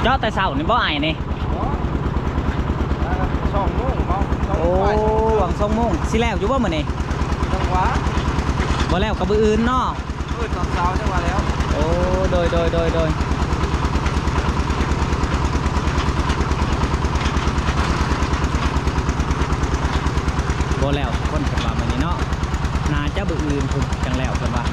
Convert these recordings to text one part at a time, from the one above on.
ເຈົ້າແຕ່ເຊົ້ານີ້ບໍ່ອ້າຍນີ້? ບໍ່ ສອງໂມງເນາະ. ໂອ້ ຫວ່າງສອງໂມງ ຊິແລ້ວຢູ່ບໍ່ມື້ນີ້? ຈັງຫວະ ບໍ່ແລ້ວກໍມື້ອື່ນເນາະ. ມື້ຕອນເຊົ້າຈັ່ງວ່າແລ້ວ. ໂອ້ ໂດຍ ໂດຍ ໂດຍ ໂດຍ ບໍ່ແລ້ວທຸກຄົນ ເພິ່ນວ່າມື້ນີ້ເນາະ. ໜ້າຈະມື້ອື່ນພຸ້ນຈັ່ງແລ້ວເພິ່ນວ່າ.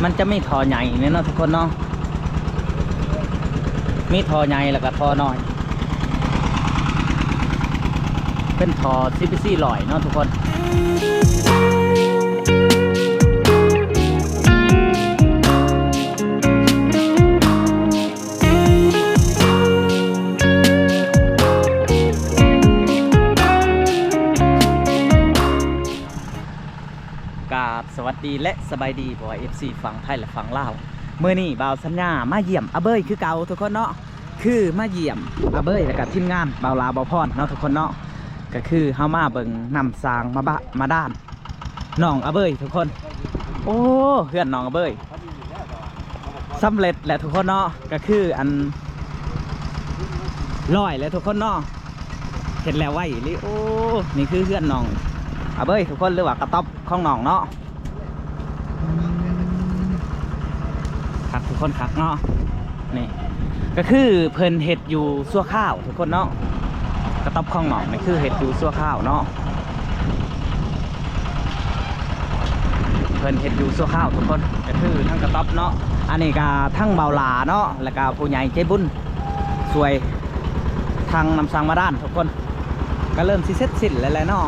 ມັນຈະມີທໍ່ໃຫຍ່ນີ້ເນາະທຸກຄົນເນາະ. ມີທໍ່ໃຫຍ່ແລ້ວກໍທໍ່ນ້ອຍ ເປັນທໍ່ຊີພີຊີຮ້ອຍເນາະທຸກຄົນ. ກາບສະຫວັດດີ ແລະ ສະບາຍດີ ເອັຟຊີຝັ່ງໄທ ແລະ ຝັ່ງລາວ. ມື້ນີ້ບ່າວສັນຍາມາຢ້ຽມອາເບີຍຄືເກົ່າທຸກຄົນເນາະ. ຄືມາຢ້ຽມອາເບີຍ ແລະກະທີມງານບ່າວລາ ບ່າວພອນເນາະທຸກຄົນເນາະ. ກະຄືເຮົາມາເບິ່ງນ້ຳສ້າງມາບະ ມາດ້ານ ນ້ອງອາເບີຍທຸກຄົນ. ໂອ້ ເຮືອນນ້ອງອາເບີຍສຳເລັດແຫຼະທຸກຄົນເນາະ. ກະຄືອັນ ຮ້ອຍແຫຼະທຸກຄົນເນາະ. ເຮັດແລ້ວໄວອີ່ຫຼີ. ໂອ້ ນີ້ຄືເຮືອນນ້ອງອາເບີຍທຸກຄົນ ຫຼືວ່າກະຕັອບຂອງນ້ອງເນາະ. ຄັກທຸກຄົນ ຄັກເນາະ. ນີ້ກະຄືເພິ່ນເຮັດຢູ່ຊົ່ວຄາວທຸກຄົນເນາະ. ກະຕັອບຂອງນ້ອງນີ້ຄືເຮັດຢູ່ຊົ່ວຄາວເນາະ. ເພິ່ນເຮັດຢູ່ຊົ່ວຄາວທຸກຄົນ ກະຄືທັງກະຕັອບເນາະ. ອັນນີ້ກະທັງບ່າວຫຼ້າເນາະ ແລ້ວກະຜູ້ໃຫຍ່ໃຈບຸນຊ່ວຍທາງນ້ຳສ້າງບາດານທຸກຄົນ. ກະເລີ່ມຊິເສັດສິ້ນແລ້ວແຫຼະເນາະ.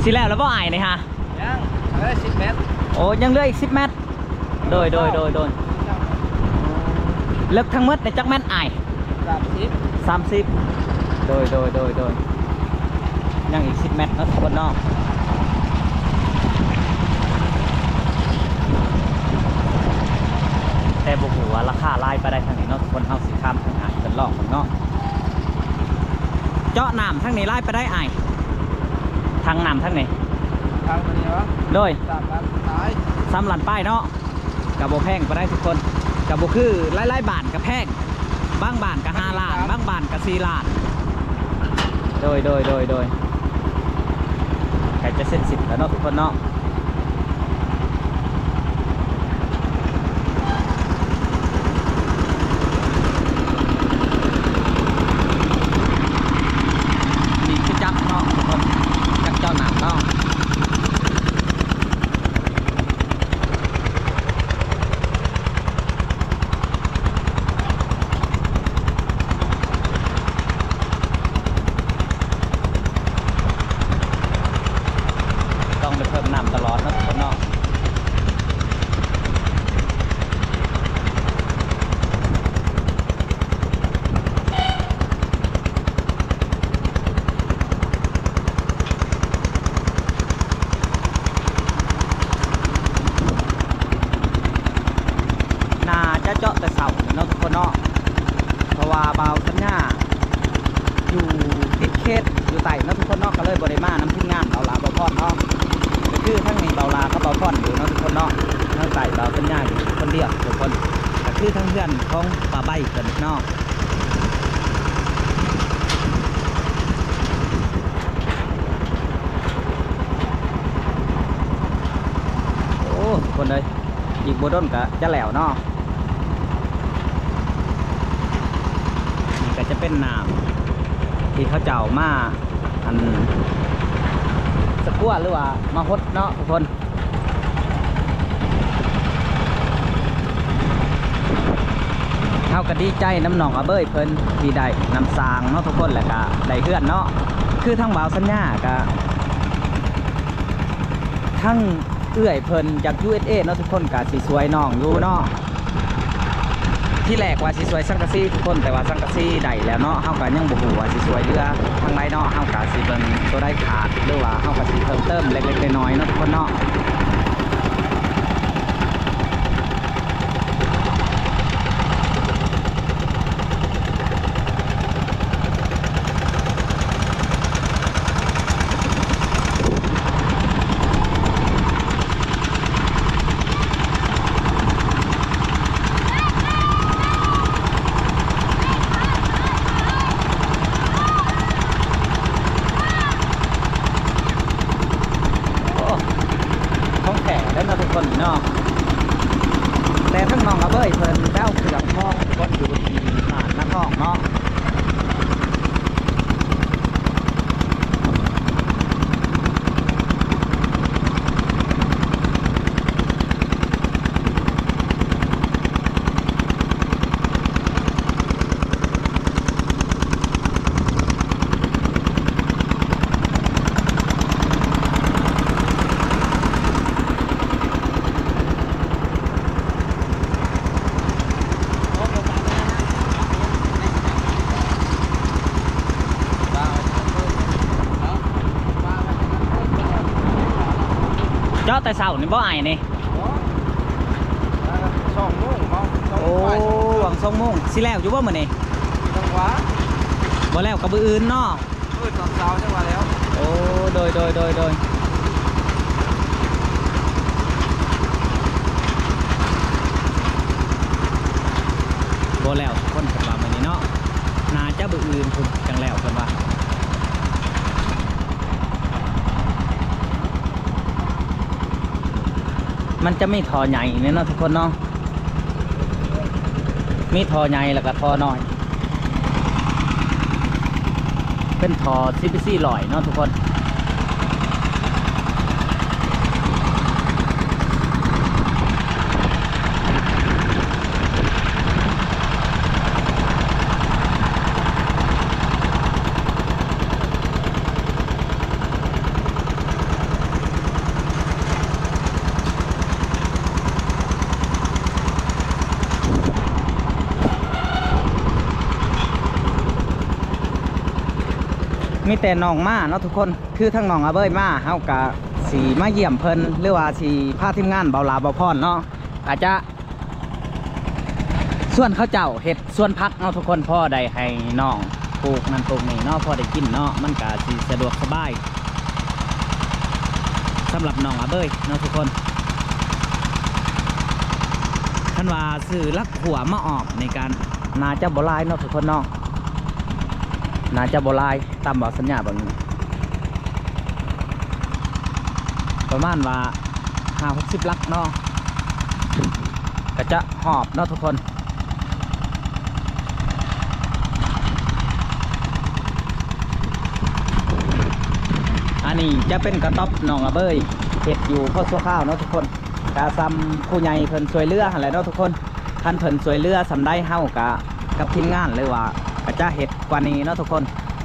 ຊິແລ້ວແລ້ວບໍ່ອ້າຍນີ້ຫາ? ຍັງ ເອີ ສິບແມັດ. ໂອ້ ຍັງເຫຼືອອີກສິບແມັດ. ໂດຍ ໂດຍ ໂດຍ ໂດຍ. ເລິກທັງໝົດນີ້ຈັກແມັດອ້າຍ? ສາມສິບ ສາມສິບ. ໂດຍ ໂດຍ ໂດຍ ໂດຍ. ຍັງອີກສິບແມັດເນາະທຸກຄົນເນາະ. ແຕ່ບໍ່ຮູ້ວ່າລາຄາຫຼາຍປານໃດທາງນີ້ເນາະທຸກຄົນ. ເຮົາຊິຖາມທາງອ້າຍເພິ່ນລອງເບິ່ງເນາະ. ເຈາະນ້ຳທາງນີ້ຫຼາຍປານໃດອ້າຍ? ຖັງນ້ຳທາງນີ້ ທາງນີ້ຫວາ? ໂດຍ ສາມລ້ານປາຍ ສາມລ້ານປາຍເນາະ. ກະບໍ່ແພງປານໃດທຸກຄົນ ກະບໍ່ຄືຫຼາຍໆບ້ານກະແພງ. ບາງບ້ານກະຫ້າລ້ານ ບາງບ້ານກະສີ່ລ້ານ. ໂດຍ ໂດຍ ໂດຍ ໂດຍ. ໃກ້ຈະເສັດສິ້ນແລ້ວເນາະທຸກຄົນເນາະ. ນີ້ຄືຈັກເນາະທຸກຄົນ ຈັກເຈາະນ້ຳເນາະ. ຕ້ອງໄດ້ເພີ່ມນ້ຳຕະຫຼອດເນາະທຸກຄົນເນາະ. ໜ້າຈະເຈາະແຕ່ເຊົ້າເນາະທຸກຄົນເນາະ ເພາະວ່າບ່າວສັນຍາຢູ່ຕິດເຂດຢູ່ໃຕ້ເນາະທຸກຄົນເນາະ ກະເລີຍບໍ່ໄດ້ມານຳທີມງານບ່າວຫຼ້າ ບ່າວພອນເນາະ. ກະຄືທາງນີ້ບ່າວຫຼ້າກັບບ່າວພອນຢູ່ເນາະທຸກຄົນເນາະ ທາງໃຕ້ບ່າວສັນຍາຢູ່ຄົນດຽວທຸກຄົນ. ກະຄືທາງເຮືອນຂອງປ້າໃບເພິ່ນເນາະ. ໂອ້ ຄົນເອີຍ ອີກບໍ່ດົນກະຈະແລ້ວເນາະ. ນີ້ກະຈະເປັນນ້ຳທີ່ເຂົາເຈົ້າມາ ອັນ ສະກົວ ຫຼືວ່າມາຫົດເນາະທຸກຄົນ. ເຮົາກະດີໃຈນຳນ້ອງອາເບີຍເພິ່ນທີ່ໄດ້ນ້ຳສ້າງເນາະທຸກຄົນ ແລ້ວກະໄດ້ເຮືອນເນາະ. ຄືທາງບ່າວສັນຍາກະ ທັງເອື້ອຍເພິ່ນຈາກ ຢູເອສເອ ເນາະທຸກຄົນ ກະຊິຊ່ວຍນ້ອງຢູ່ເນາະ. ທີແລກວ່າຊິຊ່ວຍສັງກະສີທຸກຄົນ ແຕ່ວ່າສັງກະສີໄດ້ແລ້ວເນາະ ເຮົາກະຍັງບໍ່ຮູ້ວ່າຊິຊ່ວຍເຫຼືອທາງໃດເນາະ. ເຮົາກະຊິເບິ່ງໂຕໃດຂາດ ຫຼືວ່າເຮົາກະຊິເພີ່ມເຕີມເລັກໆນ້ອຍໆເນາະທຸກຄົນເນາະ. ໂ ເນາະທຸກຄົນເນາະ ແຕ່ທັງນ້ອງອາເບີຍເພິ່ນໄປເອົາເຄື່ອງຂອງທຸກຄົນຢູ່ທີ່ຮ້ານນາທອງເນາະ. ເຈາະແຕ່ເຊົ້ານີ້ບໍ່ອ້າຍນີ້? ສອງໂມງເນາະ. ໂອ້ ຫວ່າງສອງໂມງ ຊິແລ້ວຢູ່ບໍ່ມື້ນີ້? ຈັງຫວະ ບໍ່ແລ້ວກໍມື້ອື່ນເນາະ. ມື້ຕອນເຊົ້າຈັ່ງວ່າແລ້ວ. ໂອ້ ໂດຍ ໂດຍ ໂດຍ ໂດຍ ບໍ່ແລ້ວທຸກຄົນ ເພິ່ນວ່າມື້ນີ້ເນາະ ໜ້າຈະມື້ອື່ນພຸ້ນຈັ່ງແລ້ວເພິ່ນວ່າ. ມັນຈະມີທໍ່ໃຫຍ່ນີ້ເນາະທຸກຄົນເນາະ ມີທໍ່ໃຫຍ່ແລ້ວກໍທໍ່ນ້ອຍ ເປັນທໍ່ຊີພີສີ່ຮ້ອຍເນາະທຸກຄົນ. ມີແຕ່ນ້ອງມາເນາະທຸກຄົນ ຄືທາງນ້ອງອາເບີຍມາ ເຮົາກະຊິມາຢ້ຽມເພິ່ນ ຫຼືວ່າຊິພາທີມງານເບົາຫຼ້າເບົາພອນເນາະ ອາດຈະ ຊວນເຂົາເຈົ້າເຮັດສວນຜັກເນາະທຸກຄົນ ພໍໄດ້ໃຫ້ນ້ອງປູກນັ້ນປູກນີ້ເນາະ ພໍໄດ້ກິນເນາະ ມັນກະຊິສະດວກສະບາຍສຳລັບນ້ອງອາເບີຍເນາະທຸກຄົນ. ຄັນວ່າຊື້ຫຼັກຂົ້ວມາອອມນີ້ກະໜ້າຈະບໍ່ຫຼາຍເນາະທຸກຄົນເນາະ ໜ້າຈະບໍ່ຫຼາຍ ຕາມເວົ້າສັນຍາເບິ່ງ ປະມານວ່າຫ້າຫົກສິບຫຼັກເນາະ ກະຈະຮອບເນາະທຸກຄົນ. ອັນນີ້ຈະເປັນກະຕ໊ອບນ້ອງອາເບີຍເຮັດຢູ່ພໍຊົ່ວຄາວເນາະທຸກຄົນ ກະສ່ຳຜູ້ໃຫຍ່ເພິ່ນຊ່ວຍເຫຼືອຫັ້ນແຫຼະເນາະທຸກຄົນ. ຄັນເພິ່ນຊ່ວຍເຫຼືອສ່ຳໃດ ເຮົາກະກັບທີມງານ ຫຼືວ່າກະຈະເຮັດກວ່ານີ້ເນາະທຸກຄົນ.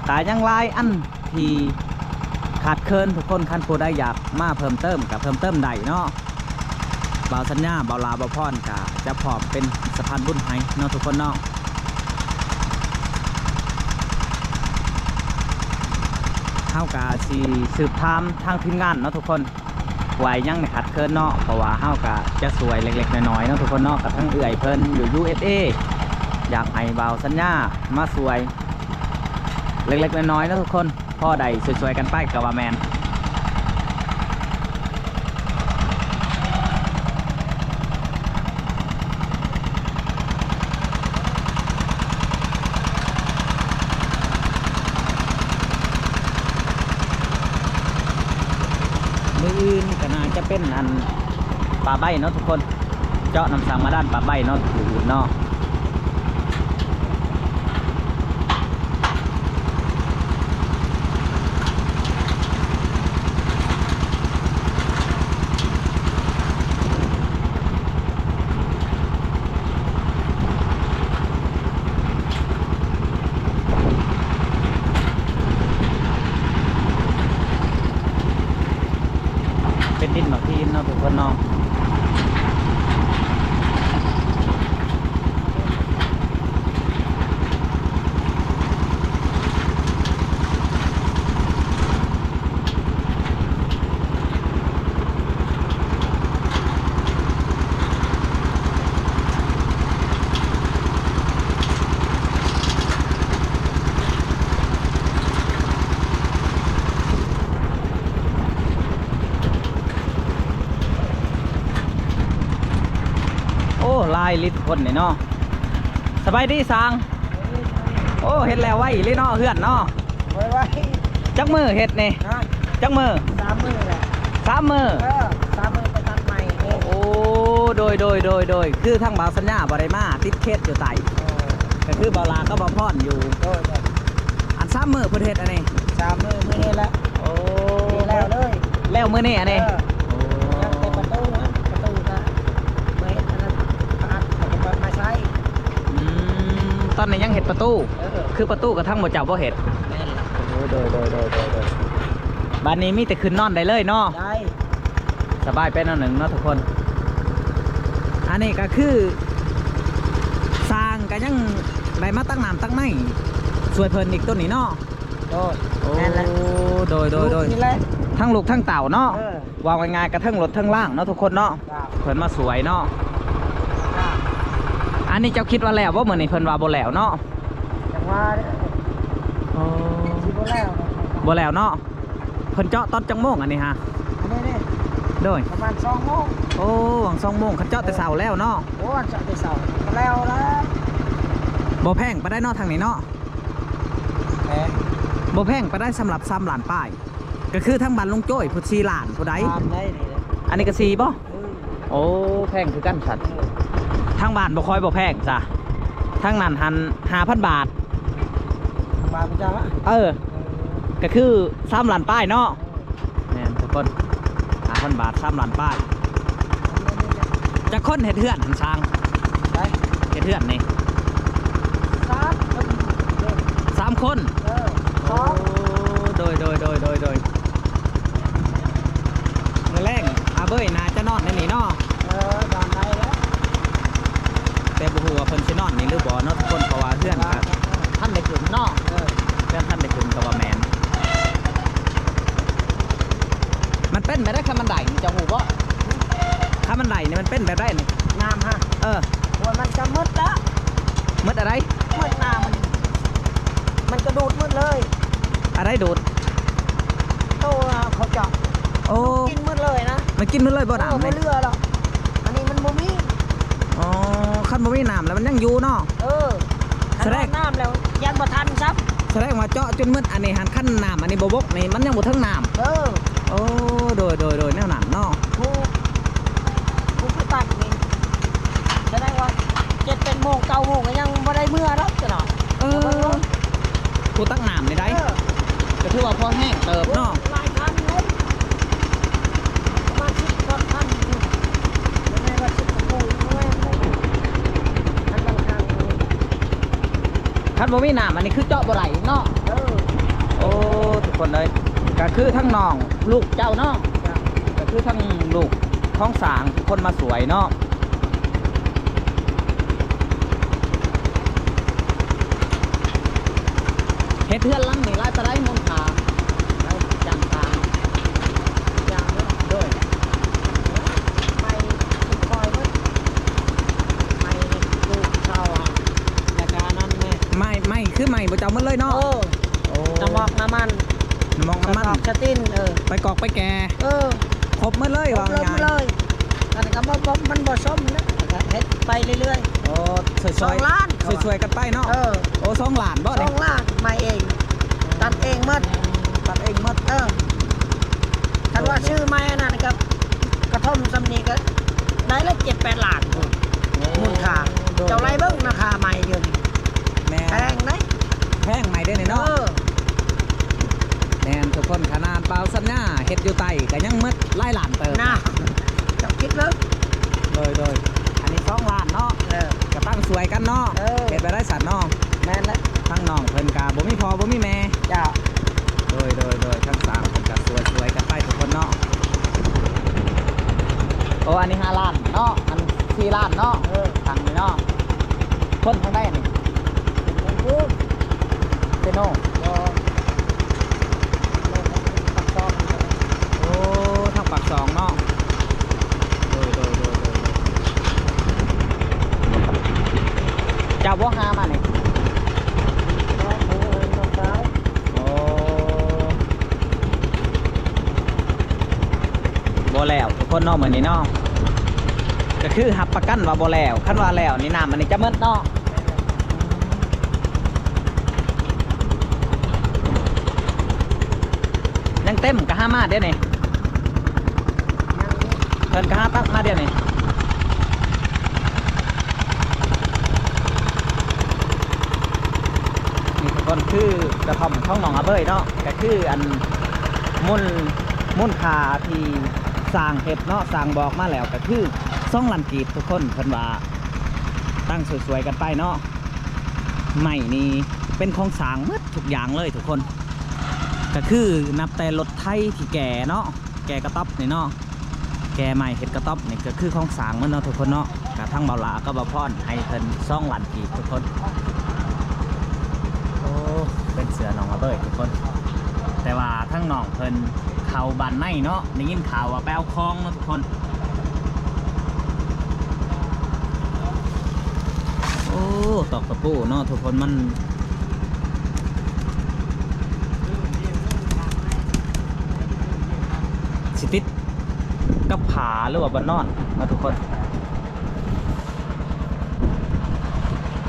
ກະຍັງຫຼາຍອັນທີ່ຂາດເຂີນທຸກຄົນ ຄັນຜູ້ໃດຢາກມາເພີ່ມເຕີມກະເພີ່ມເຕີມໄດ້ເນາະ. ບ່າວສັນຍາ ບ່າວຫຼ້າ ບ່າວພອນກະຈະພ້ອມເປັນສະພານບຸນໃຫ້ເນາະທຸກຄົນເນາະ. ເຮົາກະຊິສືບຖາມທາງທີມງານເນາະທຸກຄົນ ວ່າຫຍັງຂາດເຂີນເນາະ ເພາະວ່າເຮົາກະຈະຊ່ວຍເລັກໆນ້ອຍໆເນາະທຸກຄົນເນາະ. ກະທັງເອື້ອຍເພິ່ນຢູ່ ຢູເອສເອ ຢາກໃຫ້ບ່າວສັນຍາມາຊ່ວຍເລັກໆນ້ອຍໆເນາະທຸກຄົນ ພໍໄດ້ຊ່ວຍໆກັນໄປກະວ່າແມ່ນ. ມື້ອື່ນກະໜ້າຈະເປັນອັນປາໄບ້ເນາະທຸກຄົນ ເຈາະນ້ຳສັງບາດານປາໄບ້ເນາະ ມື້ອື່ນເນາະ. ເປັນດິນໝາກທີນເນາະທຸກຄົນເນາະ. ໂອ້ ຫຼາຍອີ່ຫຼີທຸກຄົນນີ້ເນາະ. ສະບາຍດີຊ່າງ. ໂອ້ ເຮັດແລ້ວໄວອີ່ຫຼີເນາະ ເຮືອນເນາະ. ໄວໆ. ຈັກມື້ເຮັດນີ້? ຮະ? ຈັກມື້? ສາມມື້ແຫຼະ. ສາມມື້? ເອີ ສາມມື້ໄປຕັດໃໝ່. ໂດຍ ໂດຍ ໂດຍ ໂດຍ ຄືທາງບ່າວສັນຍາບໍ່ໄດ້ມາຕິດເຂດຢູ່ໃຕ້ ເອີ ກໍຄືບ່າວຫຼ້າກັບບ່າວພອນຢູ່ ໂດຍ ໂດຍ ອັນສາມມື້ເພິ່ນເຮັດອັນນີ້ ສາມມື້ ມື້ນີ້ແຫຼະ ໂອ້ ນີ້ແລ້ວເລີຍ ແລ້ວມື້ນີ້ອັນນີ້ ເອີ ໂອ້ ຍັງແຕ່ປະຕູນະ ປະຕູກໍມາເຮັດອັນນັ້ນ ມາອັດ ແລ້ວກໍມາໃສ່ ອືມ ຕອນນີ້ຍັງເຮັດປະຕູ ເອີ ຄືປະຕູກໍທັງໝົດເຈົ້າບໍ່ເຮັດ ແມ່ນລະ ໂອ້ ໂດຍ ໂດຍ ໂດຍ ໂດຍ ໂດຍ ບາດນີ້ມີແຕ່ຂຶ້ນນອນໄດ້ເລີຍເນາະ ໄດ້ ສະບາຍໄປແນວໜຶ່ງເນາະທຸກຄົນ ອັນນີ້ກໍຄືຊ່າງກໍຍັງໄດ້ມາຕັກນ້ຳຕັກໃນຊ່ວຍເພິ່ນອີກໂຕນີ້ເນາະ ໂດຍ ໂອ້ ແມ່ນແຫຼະ ໂດຍ ໂດຍ ໂດຍ ລູກນີ້ແຫຼະ ທັງລູກທັງເຕົ້າເນາະ ເອີ ເວົ້າງ່າຍໆກໍເທິງລົດເທິງລາງເນາະທຸກຄົນເນາະ ເພິ່ນມາຊ່ວຍເນາະ ເຈົ້າ ອັນນີ້ເຈົ້າຄິດວ່າແລ້ວບໍ່? ມື້ນີ້ເພິ່ນວ່າບໍ່ແລ້ວເນາະ ຈັ່ງວ່າເດ້ ອໍ ຊິບໍ່ແລ້ວເນາະ ບໍ່ແລ້ວເນາະ ເພິ່ນເຈາະຕອນຈັກໂມງອັນນີ້ຫະ? ອັນນີ້ນີ້ ໂດຍ ປະມານສອງໂມງ ໂອ້ ຫວ່າງສອງໂມງ ຄັນເຈາະແຕ່ເຊົ້າແລ້ວເນາະ ໂອ້ ເຈາະແຕ່ເຊົ້າກໍແລ້ວແລ້ວ ບໍ່ແພງປານໃດເນາະທາງນີ້ເນາະ ແພງ ບໍ່ແພງປານໃດສຳລັບສາມລ້ານປາຍ ກໍຄືທາງບ້ານລຸງໂຈ້ຍພຸ້ນສີ່ລ້ານຜູ້ໃດ ຕາມໄດ້ນີ້ແຫຼະ ອັນນີ້ກໍສີ່ບໍ່? ເອີ ໂອ້ ແພງຄືກັນຊັ້ນ ເອີ ທາງບ້ານບໍ່ຄ່ອຍບໍ່ແພງຊະ ທາງນັ້ນຫັ້ນຫ້າພັນບາດ ທາງບ້ານເຈົ້າ ເອີ ເອີ ກໍຄືສາມລ້ານປາຍເນາະ ເອີ ແມ່ນທຸກຄົນ ຫ້າພັນບາດ ສາມລ້ານປາຍ ຈັກຄົນເຮັດເຮືອນຫັ້ນຊ່າງ? ໄປ ເຮັດເຮືອນນີ້ ສາມຄົນ ສາມຄົນ ເອີ ໂອ້ ສອງ ໂດຍ ໂດຍ ໂດຍ ໂດຍ ໂດຍ ມື້ແລງອາເບີຍໜ້າຈະນອນໃນນີ້ເນາະ ເອີ ນອນໄດ້ແລ້ວ ແຕ່ບໍ່ຮູ້ວ່າເພິ່ນຊິນອນນີ້ຫຼືບໍ່ເນາະທຸກຄົນ ເພາະວ່າເຮືອນກະ ເອີ ທັນໄດ້ຂຶ້ນເນາະ ເອີ ເຮືອນທັນໄດ້ຂຶ້ນກໍວ່າແມ່ນ ມັນເປັນແບບໃດຄັນມັນໄດ້ນີ້ ເຈົ້າຮູ້ບໍ່? ຄັນມັນໄດ້ນີ້ມັນເປັນແບບໃດນີ້? ນ້ຳຫະ? ເອີ ໂອ້ຍ ມັນກະໝົດລະ ໝົດອັນໃດ? ໝົດນ້ຳ ມັນ ມັນກະດູດໝົດເລີຍ ອັນໃດດູດ? ໂຕເຂົາເຈາະ ໂອ້ ກິນໝົດເລີຍນະ ມັນກິນໝົດເລີຍບໍ່ນ້ຳນີ້? ເອີ ບໍ່ເຫຼືອແລ້ວ ອັນນີ້ມັນບໍ່ມີ ອໍ ຄັນບໍ່ມີນ້ຳແລ້ວມັນຍັງຢູ່ເນາະ ເອີ ສະແດງ ຄັນວ່ານ້ຳແລ້ວຢ້ານບໍ່ທັນຊ້ຳ ສະແດງວ່າເຈາະຈົນໝົດອັນນີ້ຫັ້ນ ຄັນນ້ຳອັນນີ້ບໍ່ບົກນີ້ມັນຍັງບໍ່ເຖິງນ້ຳ ເອີ ໂອ້ ໂດຍ ໂດຍ ໂດຍ ແນວນັ້ນເນາະ ຜູ້ ຜູ້ໄປຕັກນີ້ ສະແດງວ່າເຈັດແປດໂມງ ເກົ້າໂມງກໍຍັງບໍ່ໄດ້ເມືອດອກ ເອີ ຜູ້ຕັກນ້ຳນີ້ໄດ໋ ເອີ ກໍຖືວ່າພໍແຮງເຕີບເນາະ ຫຼາຍຄັນເລີຍ ປະມານສິບກວ່າຄັນ ບໍ່ແມ່ນວ່າສິບກວ່າໂມງ ບໍ່ແມ່ນເລີຍ ຄັນບາງຄັ້ງ ຄັນບໍ່ມີນ້ຳອັນນີ້ຄືເຈາະບໍ່ໄດ້ເນາະ ເອີ ໂອ້ ທຸກຄົນເອີຍ ກໍຄືທັງນ້ອງລູກເຈົ້າເນາະ ເຈົ້າ ກໍຄືທັງລູກຂອງຊ່າງ ຄົນມາຊ່ວຍເນາະ ເຮັດເຮືອນຫຼັງນີ້ຫຼາຍປານໃດມູນຄ່າ? ຈ້າງສ້າງ ຈ້າງເນາະ ໂດຍ ໄມ້ເປັນຄອຍເບິດ ໄມ້ປູກເສົາ ແລ້ວກະອັນນັ້ນແມ່ ໄມ້ ໄມ້ຄືໄມ້ບໍ່ເຈົ້າໝົດເລີຍເນາະ ເອີ ໂອ້ ນ້ຳໝອກນ້ຳມັນ ນ້ຳໝອກນ້ຳມັນ ສະຕອກສະຕິນ ເອີ ໄປກອກໄປແກ່ ເອີ ຄົບໝົດເລີຍ ຄົບ ວ່າງ່າຍໆ ເລີຍ ອັນນີ້ກໍບໍ່ ບໍ່ ມັນບໍ່ສົມນະ ກໍເຮັດໄປເລື້ອຍໆ ໂອ້ ຊ່ວຍໆ ສອງລ້ານ ຊ່ວຍໆກັນໄປເນາະ ເອີ ໂອ້ ສອງລ້ານບໍ່ນີ້? ສອງລ້ານ ໄມ້ເອງ ຕັດເອງໝົດ ຕັດເອງໝົດ ເອີ ຄັນວ່າ ໂດຍ ຊື້ໄມ້ອັນນັ້ນກໍ ກະທົມສ່ຳນີ້ກໍໄດ້ລະເຈັດແປດລ້ານ ໂອ້ ມູນຄ່າ ໂດຍ ເຈົ້າໄລ່ເບິ່ງນະ ຄ່າໄມ້ດຽວນີ້ ແມ່ນ ແພງເດ້ ແພງໄມ້ດຽວນີ້ເນາະ ເອີ ແມ່ນທຸກຄົນ ຂະໜາດບ່າວສັນຍາເຮັດຢູ່ໃຕ້ກໍຍັງໝົດຫຼາຍລ້ານເຕີບນະ ເຈົ້າຄິດເບິ່ງ ໂດຍ ໂດຍ ອັນນີ້ສອງລ້ານເນາະ ເອີ ກໍຕັ້ງຊ່ວຍກັນເນາະ ເອີ ເຮັດໄປໄດ້ສັນເນາະ ແມ່ນແຫຼະ ທາງນ້ອງເພິ່ນກໍບໍ່ມີພໍ່ບໍ່ມີແມ່ ເຈົ້າ ໂດຍ ໂດຍ ໂດຍ ທັງສາມຄົນກໍຊ່ວຍໆກັນໄປທຸກຄົນເນາະ ໂອ້ ອັນນີ້ຫ້າລ້ານເນາະ ອັນສີ່ລ້ານເນາະ ເອີ ທາງນີ້ເນາະ ຄົນທາງໃດອັນນີ້? ຄົນພຸ້ນ ເຊໂນ ບໍ່ ປາກຊ່ອງ ໂອ້ ທາງປາກຊ່ອງເນາະ ໂດຍ ໂດຍ ໂດຍ ໂດຍ ເຈົ້າບໍ່ຫາມານີ້? ໂອ້ ບໍ່ແລ້ວທຸກຄົນເນາະ ມື້ນີ້ເນາະ ກໍຄືຮັບປະກັນວ່າບໍ່ແລ້ວ ຄັນວ່າແລ້ວນີ້ນ້ຳອັນນີ້ຈະໝົດເນາະ ຍັງເຕັມກໍຫາມາດຽວນີ້ ເພິ່ນກໍຫາຕັກມາດຽວນີ້ ກໍຄືກະທ່ອມຂອງນ້ອງອາເບີຍເນາະ ກໍຄືອັນມູນ ມູນຄ່າທີ່ຊ່າງເຮັດເນາະ ຊ່າງບອກມາແລ້ວກໍຄືສອງລ້ານກີບທຸກຄົນ ເພິ່ນວ່າຕັ້ງຊ່ວຍໆກັນໄປເນາະ. ໄມ້ນີ້ເປັນຂອງຊ່າງໝົດທຸກຢ່າງເລີຍທຸກຄົນ ກໍຄືນັບແຕ່ລົດໄຖທີ່ແກ່ເນາະ ແກ່ກະຕັອບນີ້ເນາະ ແກ່ໄມ້ເຮັດກະຕັອບນີ້ກໍຄືຂອງຊ່າງໝົດເນາະທຸກຄົນເນາະ. ກະທາງບ່າວຫຼ້າກັບບ່າວພອນໃຫ້ເພິ່ນສອງລ້ານກີບທຸກຄົນ. ໂອ້ ເປັນເສື້ອນ້ອງອາເບີຍທຸກຄົນ ແຕ່ວ່າທາງນ້ອງເພິ່ນເຂົ້າບ້ານໃນເນາະ ໄດ້ຍິນຂ່າວວ່າໄປເອົາຂອງເນາະທຸກຄົນ. ໂອ້ ຕອກຕະປູເນາະທຸກຄົນ ມັນຊິຕິດ ກັບຜ້າ ຫຼືວ່າບ່ອນນອນເນາະທຸກຄົນ.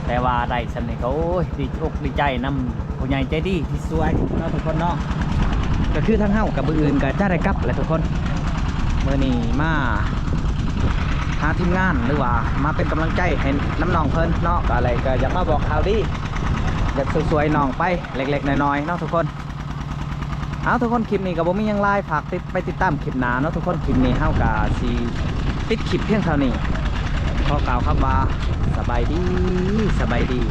ແຕ່ວ່າໄດ້ຊ່ຳນີ້ກໍ ໂອ້ຍ ດີອົກດີໃຈນຳຜູ້ໃຫຍ່ໃຈດີທີ່ຊ່ວຍເນາະທຸກຄົນເນາະ. ກໍຄືທາງເຮົາກັບມື້ອື່ນກໍຈະໄດ້ກັບແຫຼະທຸກຄົນ. ມື້ນີ້ມາຫາທີມງານ ຫຼືວ່າມາເປັນກຳລັງໃຈໃຫ້ນຳນ້ອງເພິ່ນເນາະ ກໍເລີຍກໍຢາກມາບອກຂ່າວດີ ຢາກຊ່ວຍໆນ້ອງໄປເລັກໆນ້ອຍໆເນາະທຸກຄົນ. ເອົາ ທຸກຄົນ ຄລິບນີ້ກໍບໍ່ມີຫຍັງຫຼາຍ ຝາກຕິດ ໄປຕິດຕາມຄລິບໜ້າເນາະທຸກຄົນ. ຄລິບນີ້ເຮົາກໍຊິປິດຄລິບພຽງເທົ່ານີ້ ຂໍກ່າວຄຳວ່າ ສະບາຍດີ ສະບາຍດີ.